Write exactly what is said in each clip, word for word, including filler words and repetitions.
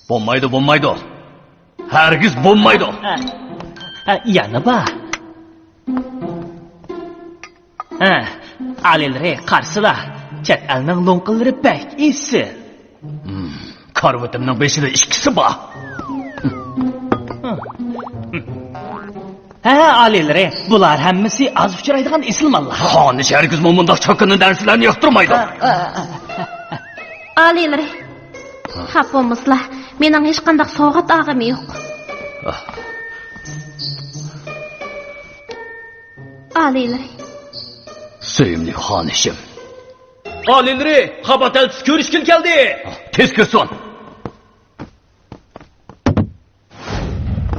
بولمايدۇ، بولمايدۇ. ھەرگىز بولمايدۇ. ھە، ھە، يەنە بار. ھە، ئالىيلىرى قارىسىلا، چەت ئەلنىڭ لوڭقىلىرى بەك ئېسىل. ھىم، كارىۋىتىمنىڭ بېشىدا ئىككىسى بار. ھە، ئالىيلىرى، بۇلار ھەممىسى ئاز ئۇچرايدىغان ئېسىل ماللار. خانىش ھەرگىزمۇ مۇنداق چاكىنا نەرسىلەرنى ياقتۇرمايدۇ. ئالىيلىرى، خاپا بولمىسىلا، مېنىڭ ھېچقانداق سوۋغات ئالغۇم يوق. ئالىيلىرى. سۆيۈملۈك خانىشىم. ئالىيلىرى، خاپا تەلپىسى كۆرۈشكىلى كەلدى. تېز كىرسۇن.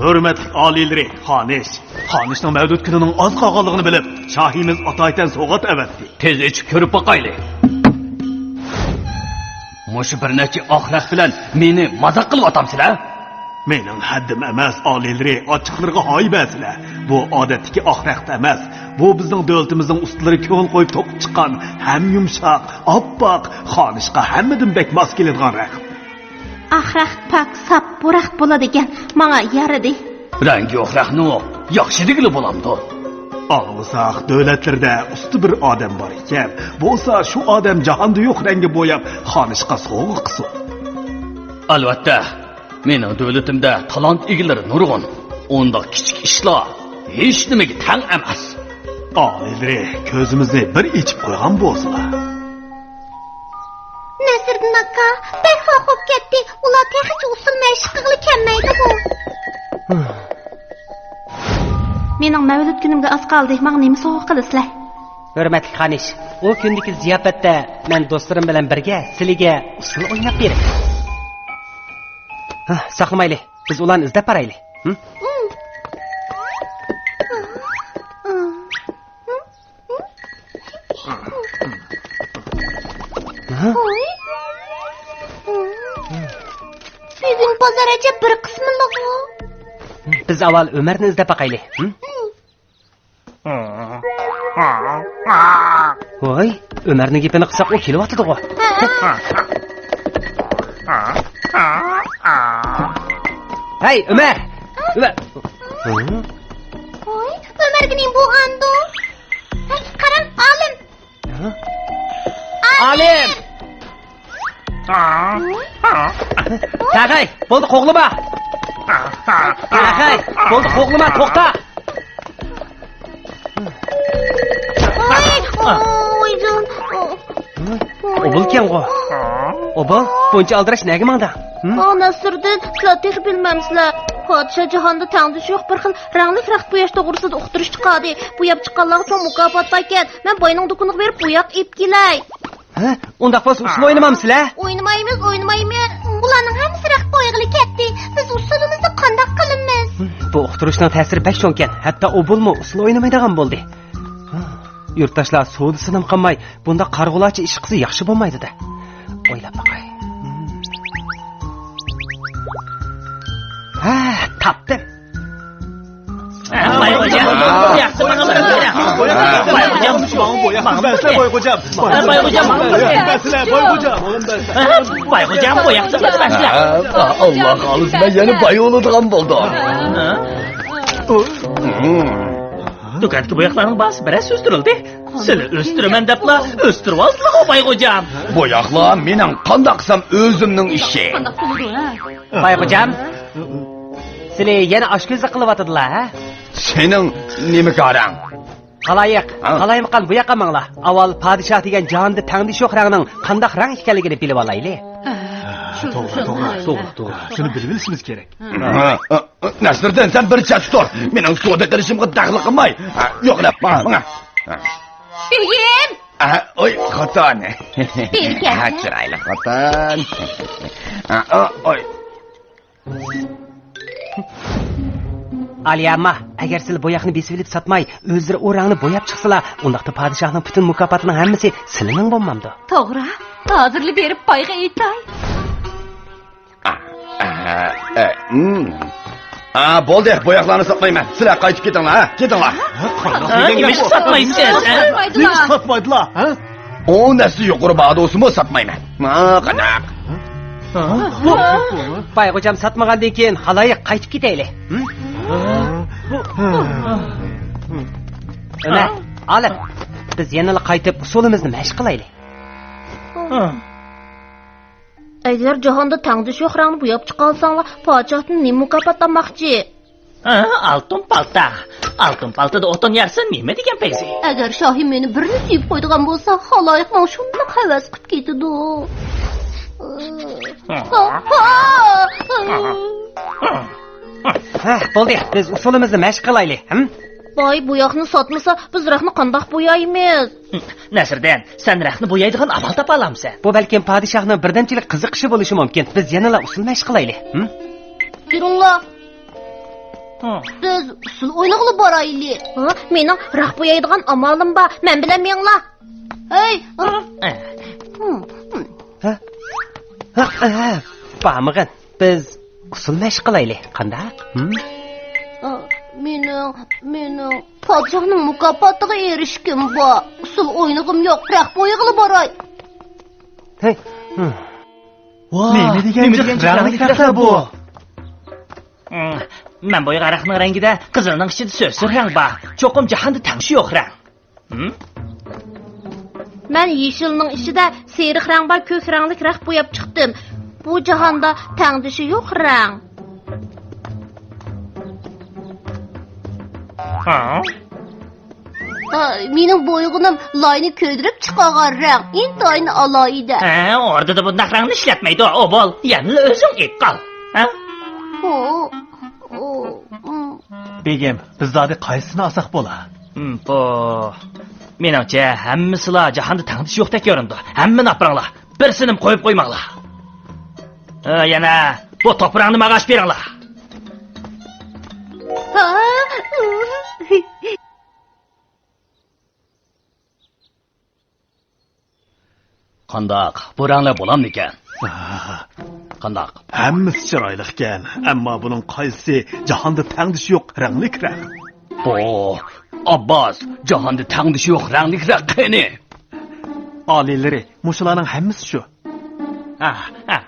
ھۆرمەتلىك ئالىيلىرى، خانىش. خانىشنىڭ مەۋلۇت كۈنىنىڭ ئاز قالغانلىقىنى بىلىپ، شاھىمىز ئاتايىتەن سوۋغات ئەۋەتتى. تېز ئېچىپ كۆرۈپ باقايلى. مۇشۇ بىر نەچچە ئاق رەخت بىلەن مېنى مازاق قىلىۋاتامسىلەر؟ مېنىڭ ھەددىم ئەمەس، ئالىيلىرى، ئاچچىقلىرىغا ھاي بەرسىلە. بۇ ئادەتتىكى ئاق رەخت ئەمەس. بۇ بىزنىڭ دۆلىتىمىزنىڭ ئۇستىلىرى كۆڭۈل قويۇپ توقۇپ چىققان ھەم يۇمشاق، ئاپئاق، خانىشقا ھەممىدىن بەك ماس كېلىدىغان رەخت. ئاق رەخت پاك، ساپ، بۇ رەخت بولىدىكەن. ماڭا يارىدى. رەڭگى يوق رەختنىمۇ ياخشى دېگىلى بولامدۇ؟ ئاڭلىساق، دۆلەتلىرىدە ئۇستا بىر ئادەم بار ئىكەن. بولسا شۇ ئادەم جاھاندا يوق رەڭگە بوياپ، خانىشقا سوۋغا قىلسۇن. ئەلۋەتتە، مېنىڭ دۆلىتىمدە تالانت ئىگىلىرى نۇرغۇن. ئۇنداق كىچىك ئىشلار ھېچنېمىگە تەڭ ئەمەس. ئالىيلىرى، كۆزىمىزنى بىر ئېچىپ قويغان بولسىلا. نەسىردىن ئاكا، بەك سوغۇق بولۇپ كەتتى. ئۇلار تېخىچە ئۇسسۇل مەشىق قىلغىلى كەلمەيدىغۇ. مېنىڭ مەۋلۇت كۈنۈمگە ئاز قالدى. ماڭا نېمە سوۋغا قىلىسىلەر؟ ھۆرمەتلىك خانىش، ئۇ كۈندىكى زىياپەتتە مەن دوستلىرىم بىلەن بىرگە سىلىگە ئۇسسۇل ئويناپ بېرىمەن. ھە، ساقلىمايلى، بىز ئۇلارنى ئىزدەپ بارايلى. ھە؟ ھە؟ بۈگۈن بازار ئەجەب بىر قىسمىلىقۇ. بىز ئاۋۋال ئۆمەرنى ئىزدەپ باقايلى. ھە؟ ۋاي، ئۆمەرنىڭ گېپىنى قىلساق، ئۇ كېلىۋاتىدىغۇ. ھەي، ئۆمەر! ئۆمەر! ۋاي، ئۆمەرگە نېمە بولغاندۇ؟ ھەي، قاراڭ، ئالىم! ئالىم! تەخەي، بولدى، قوغلىما! تەخەي، بولدى، قوغلىما، توختا! ۋاي، ۋايجان. ئوبۇلكەنغۇ. ئوبۇل، بۇنچە ئالدىراش نەگە ماڭدىڭ؟ ھە؟ ئا، نەسىردىن، سىلەر تېخى بىلمەمسىلەر. پادىشاھ جاھاندا تەڭدىشى يوق بىر خىل رەڭلىك رەخت بوياش توغرىسىدا ئۇقتۇرۇش چىقاردى. بوياپ چىققانلارغا چوڭ مۇكاپات باركەن. مەن باينىڭ دۇكىنىغا بېرىپ بوياق ئېلىپ كېلەي. ھە؟ ئۇنداق بولسا ئۇسسۇل ئوينىمامسىلەر؟ ئوينىمايمىز، ئوينىمايمىز. بۇلارنىڭ ھەممىسى رەخت بويىغىلى كەتتى. بىز ئۇسسۇلىمىزنى قانداق قىلىمىز؟ بۇ ئۇقتۇرۇشنىڭ تەسىرى بەك چوڭكەن. ھەتتا ئوبۇلمۇ ئۇسسۇل ئوينىمايدىغان بولدى. يۇرتداشلار سودىسىنىمۇ قىلماي، بۇنداق قارىغۇلارچە ئىش قىلسا ياخشى بولمايدۇ-دە. ئويلاپ باقاي. ھە، تاپتىم. بايغوجام، بۇ ياقتا ماڭا بىر بوياق. بايغوجام، ماڭا بوياق بەرسىلە، بايغوجام. بايغوجام، ماڭا بوياق بەرسىلە، بايغوجام. بايغوجام، بوياق بەرسىلە. ئاللا خالىسا، مەن يەنە باي بولىدىغان بولدۇم. دۇكاندىكى بوياقلارنىڭ باھاسى بىر ھەسسە ئۆستۈرۈلدى. سىلى ئۆستۈرىمەن دەپلا ئۆستۈرۈۋالدىلا، بايغوجام. بوياقلار مېنىڭ، قانداق قىلسام ئۆزۈمنىڭ ئىشى. قانداق بولىدۇ، ھە؟ بايغوجام، سىلى يەنە ئاشكۆزلۈك قىلىۋاتىدىلا، ھە؟ سېنىڭ نېمە كارىڭ؟ خالايىق، ھە؟ قالايمىقان، بۇ ياققا ماڭلا. ئاۋۋال پادىشاھ دېگەن جاھاندا تەڭدىشى يوق رەڭنىڭ قانداق رەڭ ئىكەنلىكىنى بىلىۋالايلى. ھە، شۇ، توغرا، شۇ، توغرا، شۇ، توغرا، توغرا. شۇنى بىلىۋېلىشىمىز كېرەك. ھە، ھە، ھە، نەسىردىن، سەن بىر چەتتە تۇر. مېنىڭ سودا قىلىشىمغا دەخلى قىلماي. ھە، يوقلاپ، ماڭا، ماڭا. ھە. بېگىم! ئە، ئوي، خوتۇن. بېرىكەلدە. ئە، چىرايلىق خوتۇن. ئە، ئو، ئوي. ئالىيە ئامما، ئەگەر سىلى بوياقنى بېسىۋېلىپ ساتماي، ئۆزلىرى ئۇ رەڭنى بوياپ چىقسىلا، ئۇنداقتا پادىشاھنىڭ پۈتۈن مۇكاپاتىنىڭ ھەممىسى سىلىنىڭ بولمامدۇ؟ توغرا، ھازىرلا بېرىپ بايغا ئېيتاي. ئا، ئا، ئا، ھىم. ئا، بولدى، بوياقلارنى ساتمايمەن. سىلەر قايتىپ كېتىڭلار، ھە؟ كېتىڭلار. ھە؟ قانداق دېگەن گەپ بۇ؟ نېمىشقا ساتمايسىز، ھە؟ نېمىشقا ساتمايدىلا، ھە؟ ئون ھەسسە يۇقىرى باھادا بولسىمۇ ساتمايمەن. ھە، قانداق؟ بايغوجام ساتمىغاندىن كېيىن خالايىق قايتىپ كېتەيلى. ھە؟ ئۆمەر، ئالىپ، بىز يەنىلا قايتىپ ئۇسۇلىمىزنى مەشىق قىلايلى. ئەگەر جاھاندا تەڭدىشى يوق رەڭنى بوياپ چىقالساڭلار، پادىشاھتىن نېمە مۇكاپات ئالماقچى؟ ھە، ئالتۇن پالتا. ئالتۇن پالتىدا ئوتۇن يارسا نېمە دېگەن پەيزى؟ ئەگەر شاھى مېنى بىرلا سۆيۈپ قويىدىغان بولسا، خالايىق ماڭا شۇنداق ھەۋەس قىلىپ كېتىدۇ. ھە، بولدى، بىز ئۇسۇلىمىزنى مەشىق قىلايلى. ھىم؟ باي بوياقنى ساتمىسا، بىز رەختنى قانداق بويايمىز؟ نەسىردىن، سەن رەختنى بويايدىغان ئامال تاپالامسەن؟ بۇ بەلكىم پادىشاھنىڭ بىردەمچىلىك قىزىقىشى بولۇشى مۇمكىن. بىز يەنىلا ئۇسۇل مەشىق قىلايلى. ھىم؟ يۈرۈڭلار. ھىم. بىز ئۇسسۇل ئوينىغىلى بارايلى. ھە، مېنىڭ رەخت بويايدىغان ئامالىم بار. مەن بىلەن مېڭىڭلار. ھەي! ھە؟ ھىم، ھىم. ھە؟ ھە، ھە، ھە. بارمىغىن. بىز ئۇسسۇل مەشىق قىلايلى. قانداق؟ ھىم؟ ئا، مېنىڭ، مېنىڭ پادىشاھنىڭ مۇكاپاتىغا ئېرىشكۈم بار. ئۇسسۇل ئوينىغۇم يوق. رەخت بويىغىلى باراي. ھەي. ھىم. ۋاھ، نېمە دېگەن جىق رەڭلىك رەختلەر بۇ؟ ھىم، مەن بويىغان رەختنىڭ رەڭگىدە قىزىلنىڭ ئىچىدە سۆسۈر رەڭ بار. چوقۇم جاھاندا تەڭدىشى يوق رەڭ. ھىم؟ مەن يېشىلنىڭ ئىچىدە سېرىق رەڭ بار كۆك رەڭلىك رەخت بوياپ چىقتىم. بۇ جاھاندا تەڭدىشى يوق رەڭ. ھە؟ ئا، مېنىڭ بويىغىنىم لاينى كۆيدۈرۈپ چىقارغان رەڭ. ئىنتايىن ئالاھىدە. ھە، ئوردىدا بۇنداق رەڭنى ئىشلەتمەيدۇ، ئوبۇل. يەنىلا ئۆزۈڭ ئېيتقىن. ھە؟ ئو، ئو، ئۇم. بېگىم، بىز زادى قايسىسىنى ئالساق بولا؟ ھىم، بۇ. مېنىڭچە، ھەممىسىلا جاھاندا تەڭدىشى يوقتەك كۆرۈنىدۇ. ھەممىنى ئاپىرىڭلار. بىرسىنىمۇ قويۇپ قويماڭلار. ھە، يەنە بۇ توپا رەڭنى ماڭا ئاچىپ بېرىڭلار. ھا؟ قانداق؟ بۇ رەڭلەر بولامدىكەن؟ قانداق؟ ھەممىسى چىرايلىقكەن، ئەمما بۇنىڭ قايسىسى جاھاندا تەڭدىشى يوق رەڭلىك رەڭ؟ بۇ، ئابباس، جاھاندا تەڭدىشى يوق رەڭلىك رەڭ قېنى؟ ئالىيلىرى، مۇشۇلارنىڭ ھەممىسى شۇ. ھە، ھە.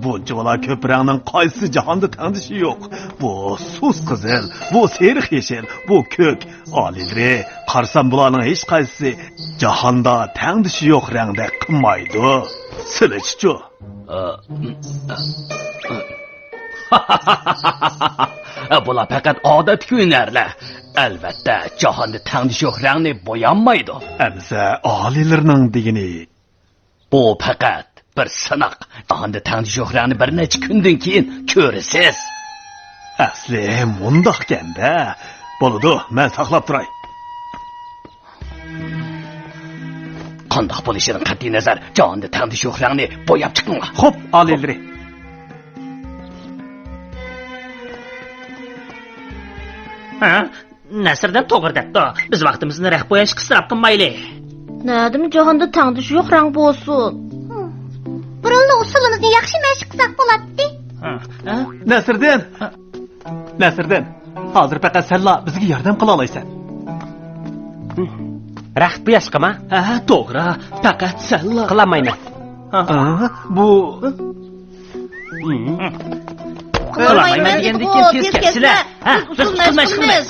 بۇنچىۋالا كۆپ رەڭنىڭ قايسىسى جاھاندا تەڭدىشى يوق؟ بۇ سۇس قىزىل، بۇ سېرىق يېشىل، بۇ كۆك. ئالىيلىرى، قارىسام بۇلارنىڭ ھېچقايسىسى جاھاندا تەڭدىشى يوق رەڭدەك قىلمايدۇ. سىلىچىچۇ؟ بۇلار پەقەت ئادەتتىكى ھۈنەرلەر. ئەلۋەتتە، جاھاندا تەڭدىشى يوق رەڭنى بويامايدۇ. ئەمىسە ئالىيلىرىنىڭ دېگىنى؟ بۇ پەقەت بىر سىناق. جاھاندا تەڭدىشى يوق رەڭنى بىر نەچچە كۈندىن كېيىن كۆرىسىز. ئەسلى مۇنداقكەن-دە. بولىدۇ، مەن ساقلاپ تۇراي. قانداق بولۇشىدىن قەتئىينەزەر، جاھاندا تەڭدىشى يوق رەڭنى بوياپ چىقىڭلار. خوپ، ئالىيلىرى. ھە؟ نەسىردىن توغرا دەپتۇ. بىز ۋاقتىمىزنى رەخت بوياشقا ئىسراپ قىلمايلى. نەدىمۇ جاھاندا تەڭدىشى يوق رەڭ بولسۇن. بۇرۇنلا ئۇسسۇلىمىزنى ياخشى مەشىق قىلساق بولاتتى. ھە؟ ھە؟ نەسىردىن! ھە؟ نەسىردىن، ھازىر پەقەت سەنلا بىزگە ياردەم قىلالايسەن. رەخت بوياشقىما؟ ھە، توغرا، پەقەت سەنلا. قىلالمايمەن. ھە؟ ھە؟ بۇ قىلالمايمەن دېگەندىن كېيىن تېز كەتسىلە. ھە، بىز ئۇسسۇل مەشىق قىلىمىز.